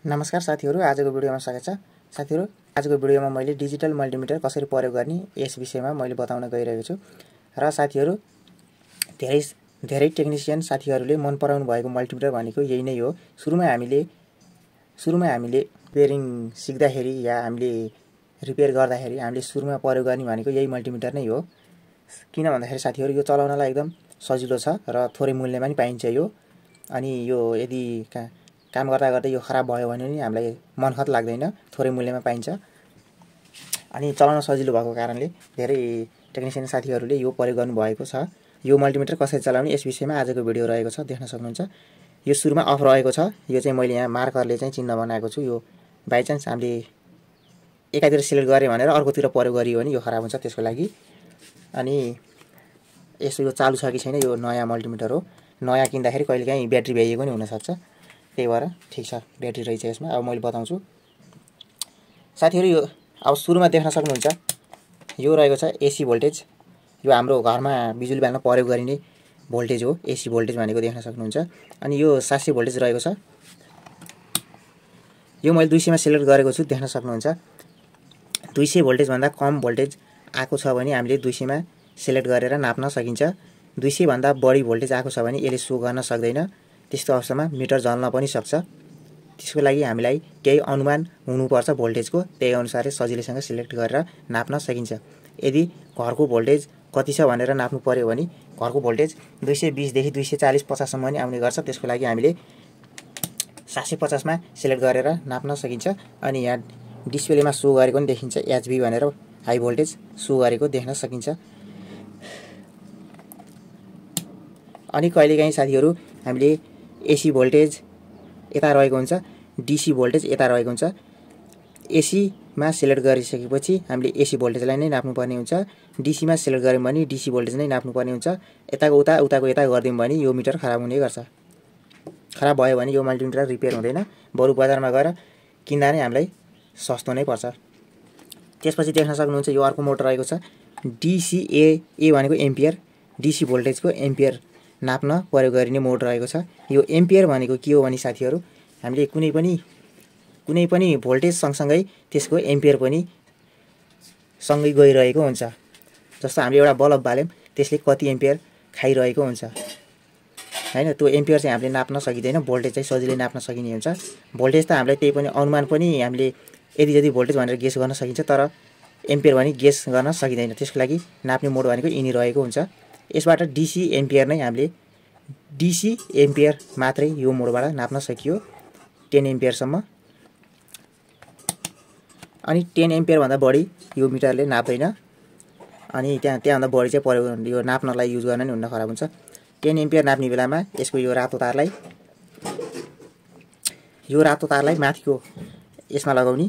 नमस्कार साथीहरु, आजको भिडियोमा स्वागत छ। साथीहरु, आजको भिडियोमा मैले डिजिटल मल्टिमिटर कसरी प्रयोग गर्ने यस विषयमा मैले बताउन गइरहेको छु। र साथीहरु, धेरै टेक्निशियन साथीहरुले मन पराउनु भएको मल्टिमिटर भनेको यही नै हो। सुरुमा हामीले बेरिङ सिक्दाखेरि या हामीले रिपेयर गर्दाखेरि हामीले सुरुमा प्रयोग गर्ने भनेको यही मल्टिमिटर नै हो। किन भन्दाखेरि साथीहरु, यो चलाउनलाई एकदम सजिलो छ र थोरै मूल्यमा पनि पाइन्छ यो। अनि यो यदि काम गर्दा गर्दै यो खराब भयो भने नि हामीलाई मनखत लाग्दैन, थोरै मूल्यमा पाइन्छ। अनि चलाउन सजिलो भएको कारणले धेरै टेक्निशियन साथीहरुले यो प्रयोग गर्नु भएको छ। यो मल्टिमिटर कसरी चलाउने यस विषयमा आजको भिडियो रहेको छ, देख्न सक्नुहुन्छ। यो सुरुमा अफ रहेको छ। यो चाहिँ मैले यहाँ मार्करले चाहिँ चिन्ह बनाएको छु। यो बाइ चान्स हामीले एकातिर सिलेक्ट गरे भनेर अर्कोतिर प्रयोग गरियो भने यो खराब हुन्छ, त्यसको लागि। अनि यसो यो चालु छ कि छैन, यो नयाँ मल्टिमिटर हो। नयाँ किन्दाखेरि कहिलेकाहीँ ब्याट्री भ्याइएको नि हुन सक्छ, त्यही भएर ठीक छ, ब्याट्री रहेछ यसमा। अब मैले बताउँछु साथीहरु। यो अब सुरुमा देख्न सक्नुहुन्छ, यो रहेको छ एसी भोल्टेज। यो हाम्रो घरमा बिजुली बाल्न प्रयोग गरिने भोल्टेज हो, एसी भोल्टेज भनेको देख्न सक्नुहुन्छ। अनि यो 700 भोल्टेज रहेको छ। यो मैले 200 मा सिलेक्ट गरेको छु, देख्न सक्नुहुन्छ। 200 भोल्टेज भन्दा कम भोल्टेज आएको छ भने हामीले 200 मा सिलेक्ट गरेर नाप्न सकिन्छ। 200 भन्दा बढी भोल्टेज आएको छ भने यसले सो गर्न सक्दैन। त्यस्तो अवस्थामा मिटर जल्न पनि सक्छ। त्यसको लागि हामीलाई केही अनुमान हुनुपर्छ भोल्टेजको, त्यही अनुसारले सजिलैसँग सिलेक्ट गरेर नाप्न सकिन्छ। यदि घरको भोल्टेज कति छ भनेर नाप्नु पर्यो भने घरको भोल्टेज 220 देखि 240-50 सम्म नि आउने गर्छ। त्यसको लागि हामीले 750 मा सिलेक्ट गरेर नाप्न सकिन्छ। अनि यहाँ डिस्प्लेमा सो गरेको पनि देखिन्छ, एचभी भनेर हाई भोल्टेज सो गरेको देख्न सकिन्छ। अनि कहिलेकाहीँ साथीहरु हामीले एसी भोल्टेज यता रहेको हुन्छ, डीसी भोल्टेज यता रहेको हुन्छ। एसी मा सिलेक्ट गरिसकेपछि हामीले एसी भोल्टेजलाई नै नाप्नु पर्ने हुन्छ। डीसी मा सिलेक्ट गर्यौं भने डीसी भोल्टेज नै नाप्नु पर्ने हुन्छ। यताको उता उताको यता गर्दियौं भने यो मिटर खराब हुने गर्छ। खराब भयो भने यो मल्टिमिटर रिपेयर हुँदैन, बरु बजारमा गएर किन्दा नै हामीलाई सस्तो नै पर्छ। त्यसपछि देख्न सक्नुहुन्छ यो अर्को मोड रहेको छ डीसीए। ए भनेको एम्पियर, डीसी भोल्टेजको एम्पियर नाप्न प्रयोग गरिने मोड रहेको छ। यो एम्पियर भनेको के हो भने साथीहरु, हामीले कुनै पनि भोल्टेज सँगसँगै त्यसको एम्पियर पनि सँगै गइरहेको हुन्छ। जस्तो हामीले एउटा बल्ब बाल्यौं, त्यसले कति एम्पियर खाइरहेको हुन्छ हैन, त्यो एम्पियर चाहिँ हामीले नाप्न सकिदैन। भोल्टेज चाहिँ सजिलै नाप्न सकिने हुन्छ। भोल्टेज त हामीलाई त्यही पनि अनुमान पनि हामीले यदि भोल्टेज भनेर गेस गर्न सकिन्छ, तर एम्पियर भने गेस गर्न सकिदैन। त्यसको लागि नाप्ने मोड भनेको यिनी रहेको हुन्छ। यसबाट डीसी एम्पियर नै हामीले डीसी एम्पियर मात्रै यो मोडबाट नाप्न सकियो, 10 एम्पियर सम्म। अनि 10 एम्पियर भन्दा बढी यो मिटरले नाप्दैन। अनि त्यहाँभन्दा बढी चाहिँ प्रयोग यो नाप्नलाई युज गर्न नि हुन्न, खराब हुन्छ। 10 एम्पियर नाप्ने बेलामा यसको यो रातो तारलाई माथिको यसमा लगाउने।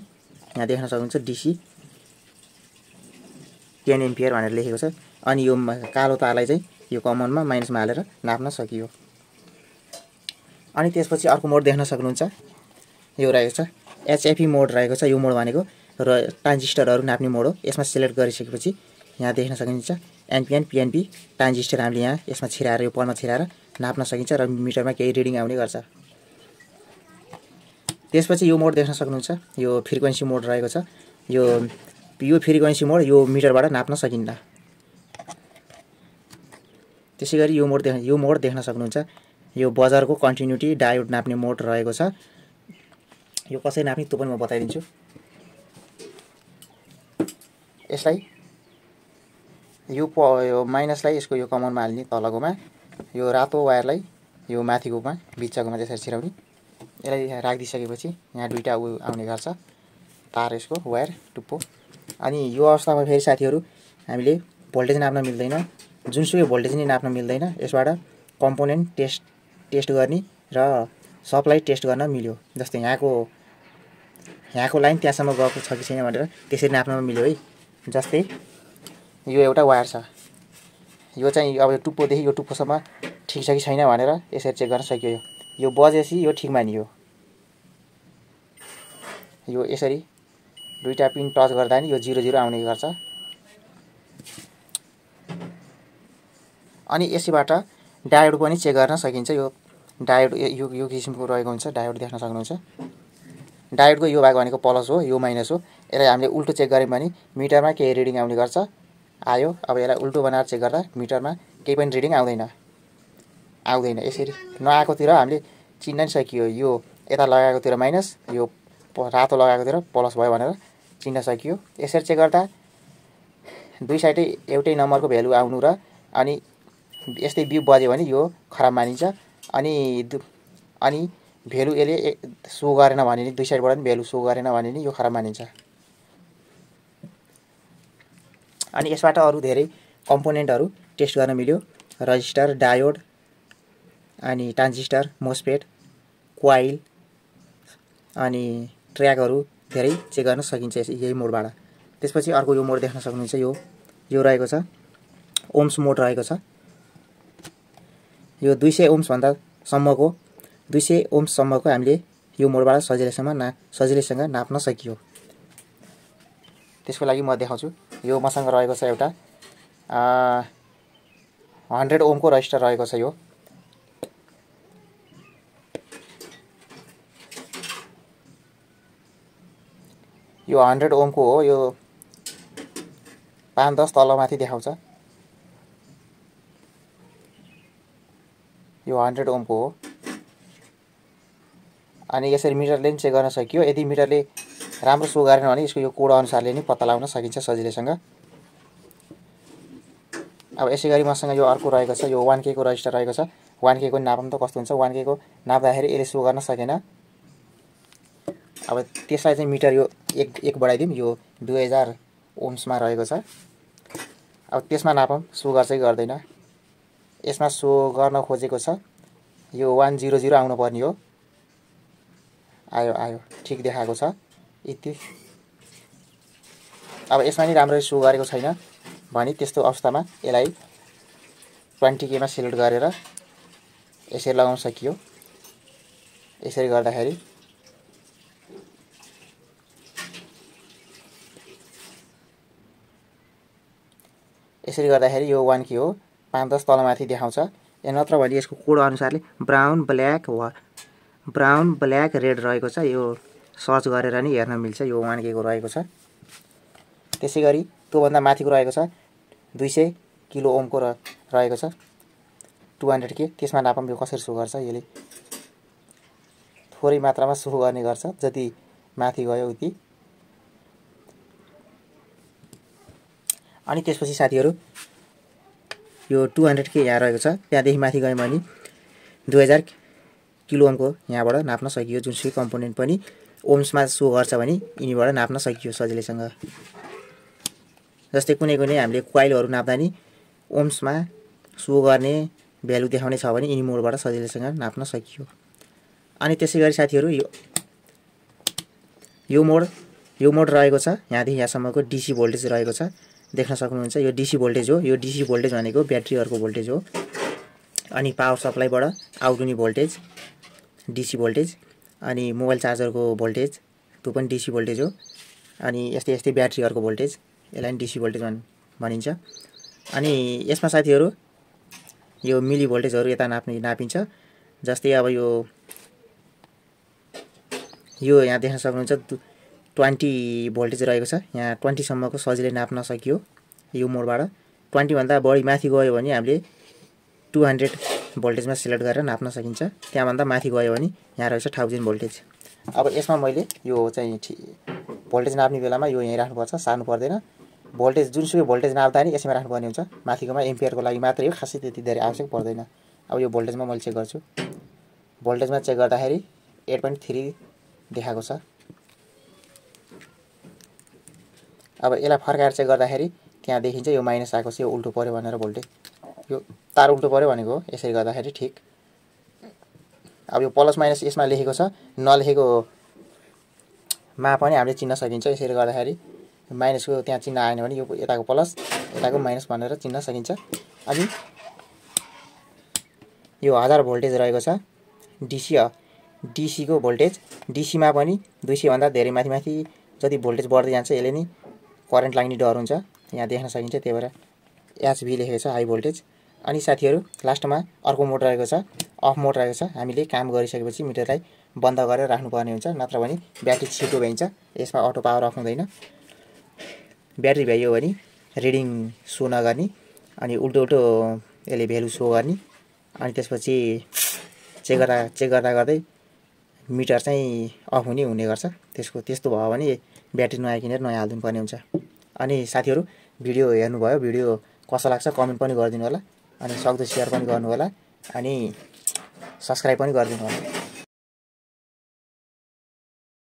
यहाँ देख्न सक्नुहुन्छ डीसी 10 एम्पियर भनेर लेखेको छ। अनि यो कालो तारलाई चाहिँ यो कमनमा माइनसमा हालेर नाप्न सकियो। अनि त्यसपछि अर्को मोड देख्न सक्नुहुन्छ, यो रहेको छ एचएफई मोड रहेको छ। यो मोड भनेको र ट्रान्जिस्टरहरु नाप्ने मोड हो। यसमा सिलेक्ट गरिसकेपछि यहाँ देख्न सकिन्छ एनपिएन पिएनपी ट्रान्जिस्टर हामीले यहाँ यसमा छिराएर यो पलमा छिराएर नाप्न सकिन्छ र मिटरमा केही रिडिङ आउने गर्छ। त्यसपछि यो मोड देख्न सक्नुहुन्छ, यो फ्रिक्वेन्सी मोड रहेको छ। यो फ्रिक्वेन्सी मोड यो मिटरबाट नाप्न सकिन्न। त्यसैगरी यो मोड देख्न सक्नुहुन्छ, यो बजरको कन्टिन्युटी डायोड नाप्ने मोड रहेको छ। यो कसरी नाप्ने त्यो पनि म बताइदिन्छु। यसलाई यो माइनसलाई यसको यो कमनमा हाल्ने तलकोमा, यो रातो वायरलाई यो माथिकोमा बिचकोमा त्यसरी छिराउने। यसलाई राखिदिसकेपछि यहाँ दुईटा आउने गर्छ तार, यसको वायर टुप्पो। अनि यो अवस्थामा फेरि साथीहरु हामीले भोल्टेज नाप्न मिल्दैन, जुनसुकै भोल्टेज नै नाप्न मिल्दैन। यसबाट कम्पोनेन्ट टेस्ट गर्ने र सप्लाई टेस्ट गर्न मिल्यो। जस्तै यहाँको लाइन त्यहाँसम्म गएको छ कि छैन भनेर त्यसरी नाप्नमा मिल्यो है। जस्तै यो एउटा वायर छ, यो चाहिँ अब यो टुप्पोदेखि यो टुप्पोसम्म ठिक छ कि छैन भनेर यसरी चेक गर्न सकियो। यो बजेपछि यो ठिक मानियो। यो यसरी दुईटा पिन टच गर्दा नि यो 00 आउने गर्छ। अनि यसैबाट डायोड पनि चेक गर्न सकिन्छ। यो डायोड यो किसिमको रहेको हुन्छ, डायोड देख्न सक्नुहुन्छ। डायोडको यो भाग भनेको प्लस हो, यो माइनस हो। यसलाई हामीले उल्टो चेक गऱ्यौँ भने मिटरमा केही रिडिङ आउने गर्छ, आयो। अब यसलाई उल्टो बनाएर चेक गर्दा मिटरमा केही पनि रिडिङ आउँदैन। यसरी नआएकोतिर हामीले चिन्न नि सकियो, यो यता लगाएकोतिर माइनस, यो रातो लगाएकोतिर प्लस भयो भनेर चिन्न सकियो। यसरी चेक गर्दा दुई साइडै एउटै नम्बरको भ्यालु आउनु र अनि यस्तै बिप बज्यो भने यो खराब मानिन्छ। अनि भ्यालु यसले सो गरेन भने नि, दुई साइडबाट पनि भ्यालु सो गरेन भने नि यो खराब मानिन्छ। अनि यसबाट अरू धेरै कम्पोनेन्टहरू टेस्ट गर्न मिल्यो, रजिस्टर, डायोड, अनि ट्रान्जिस्टर, मोसफेट, कोइल अनि ट्र्याकहरू धेरै चेक गर्न सकिन्छ यही मोडबाट। त्यसपछि अर्को यो मोड देख्न सक्नुहुन्छ, यो रहेको छ ओम्स मोड रहेको छ। यो 200 ओम्ससम्मको हामीले यो मोडबाट सजिलैसँग नाप्न सकियो। त्यसको लागि म देखाउँछु। यो मसँग रहेको छ एउटा 100 ओमको रजिस्टर रहेको छ। यो 100 ओमको हो। यो 5-10 तलमाथि देखाउँछ। यो 100 ओमको हो। अनि यसरी मिटरले पनि चेक गर्न सकियो। यदि मिटरले राम्रो सो गरेन भने यसको यो कोड अनुसारले नि पत्ता लगाउन सकिन्छ सजिलैसँग। अब यसै गरी मसँग यो अर्को रहेको छ, यो 1K को रजिस्टर रहेको छ। 1K को नापौँ त कस्तो हुन्छ। 1K को नाप्दाखेरि यसले सो गर्न सकेन। अब त्यसलाई चाहिँ मिटर यो एक बढाइदिउँ। यो 2000 ओम्समा रहेको छ। अब त्यसमा नापौँ सो गर्छ कि गर्दैन। यसमा सो गर्न खोजेको छ, यो 100 आउनु पर्ने हो। आयो ठिक देखाएको छ यति। अब यसमा नि राम्ररी सो गरेको छैन भने त्यस्तो अवस्थामा यसलाई 20K मा सिलेक्ट गरेर यसरी लगाउन सकियो। यसरी गर्दाखेरि यो 1K हो। 5-10 तलमाथि देखाउँछ। नत्र भने यसको कोड अनुसारले ब्राउन, ब्ल्याक, रेड रहेको छ। यो सर्च गरेर नि हेर्न मिल्छ। यो 1K को रहेको छ। त्यसै गरी त्योभन्दा माथिको रहेको छ 200 किलो ओमको रहेको छ 200K। त्यसमा नापौँ यो कसरी सो गर्छ। यसले थोरै मात्रामा सो गर्ने गर्छ, जति माथि गयो उति। अनि त्यसपछि साथीहरू यो 200K यहाँ रहेको छ। त्यहाँदेखि माथि गयौँ भने 2000 किलो ओमको यहाँबाट नाप्न सकियो। जुनसुकै कम्पोनेन्ट पनि ओम्समा सो गर्छ भने यिनीबाट नाप्न सकियो सजिलैसँग। जस्तै कुनै हामीले कोइलहरू नाप्दा नि ओम्समा सो गर्ने भ्यालु देखाउने छ भने यिनी मोडबाट सजिलैसँग नाप्न सकियो। अनि त्यसै गरी साथीहरू यो मोड रहेको छ। यहाँदेखि यहाँसम्मको DC भोल्टेज रहेको छ, देख्न सक्नुहुन्छ। यो DC भोल्टेज हो। यो DC भोल्टेज भनेको ब्याट्रीहरूको भोल्टेज हो। अनि पावर सप्लाईबाट आउट हुने भोल्टेज DC भोल्टेज। अनि मोबाइल चार्जरको भोल्टेज त्यो पनि DC भोल्टेज हो। अनि यस्तै ब्याट्रीहरूको भोल्टेज, यसलाई पनि DC भोल्टेज भनिन्छ। अनि यसमा साथीहरू यो मिली भोल्टेजहरू यता नापिन्छ। जस्तै अब यो यहाँ देख्न सक्नुहुन्छ 20 भोल्टेज रहेको छ। यहाँ 20 सम्मको सजिलै नाप्न सकियो यो मोडबाट। 20 भन्दा बढी माथि गयो भने हामीले 200 भोल्टेजमा सिलेक्ट गरेर नाप्न सकिन्छ। त्यहाँभन्दा माथि गयो भने यहाँ रहेछ 1000 भोल्टेज। अब यसमा मैले यो चाहिँ भोल्टेज नाप्ने बेलामा यो यहीँ राख्नुपर्छ, सार्नु पर्दैन। भोल्टेज जुनसुकै भोल्टेज नाप्दा नि यसैमा राख्नुपर्ने हुन्छ। माथिकोमा एम्पियरको लागि मात्रै हो, खासै त्यति धेरै आवश्यक पर्दैन। अब यो भोल्टेजमा मैले चेक गर्छु। भोल्टेजमा चेक गर्दाखेरि 8.3 देखाएको छ। अब यसलाई फर्काएर चेक गर्दाखेरि त्यहाँ देखिन्छ यो माइनस आएको छ। यो उल्टो पर्यो भनेर भोल्टेज, यो तार उल्टो पर्यो भनेको हो। यसरी गर्दाखेरि ठिक। अब यो प्लस माइनस यसमा लेखेको छ, नलेखेको मा पनि हामीले चिन्न सकिन्छ। यसरी गर्दाखेरि माइनसको त्यहाँ चिन्ह आएन भने यो यताको प्लस यताको माइनस भनेर चिन्न सकिन्छ। अनि यो 1000 भोल्टेज रहेको छ DC को भोल्टेज। DC मा पनि 200 भन्दा धेरै माथि जति भोल्टेज बढ्दै जान्छ यसले नि करेन्ट लाग्ने डर हुन्छ। यहाँ देख्न सकिन्छ, त्यही भएर HV लेखेको छ, हाई भोल्टेज। अनि साथीहरू लास्टमा अर्को मोड रहेको छ, अफ मोड रहेको छ। हामीले काम गरिसकेपछि मिटरलाई बन्द गरेर राख्नुपर्ने हुन्छ, नत्र भने ब्याट्री छिटो भइन्छ। यसमा अटो पावर अफ हुँदैन। ब्याट्री भ्याइयो भने रिडिङ सो नगर्ने, अनि उल्टो उल्टो यसले भ्यालु सो गर्ने, अनि त्यसपछि चेक गर्दा गर्दै मिटर चाहिँ अफ हुने गर्छ। त्यस्तो भयो भने ब्याट्री नयाँ किनेर नयाँ हालिदिनु पर्ने हुन्छ। अनि साथीहरू भिडियो हेर्नुभयो, भिडियो कस्तो लाग्छ कमेन्ट पनि गरिदिनु होला, अनि सक्दो सेयर पनि गर्नु होला, अनि सब्स्क्राइब पनि गरिदिनु होला।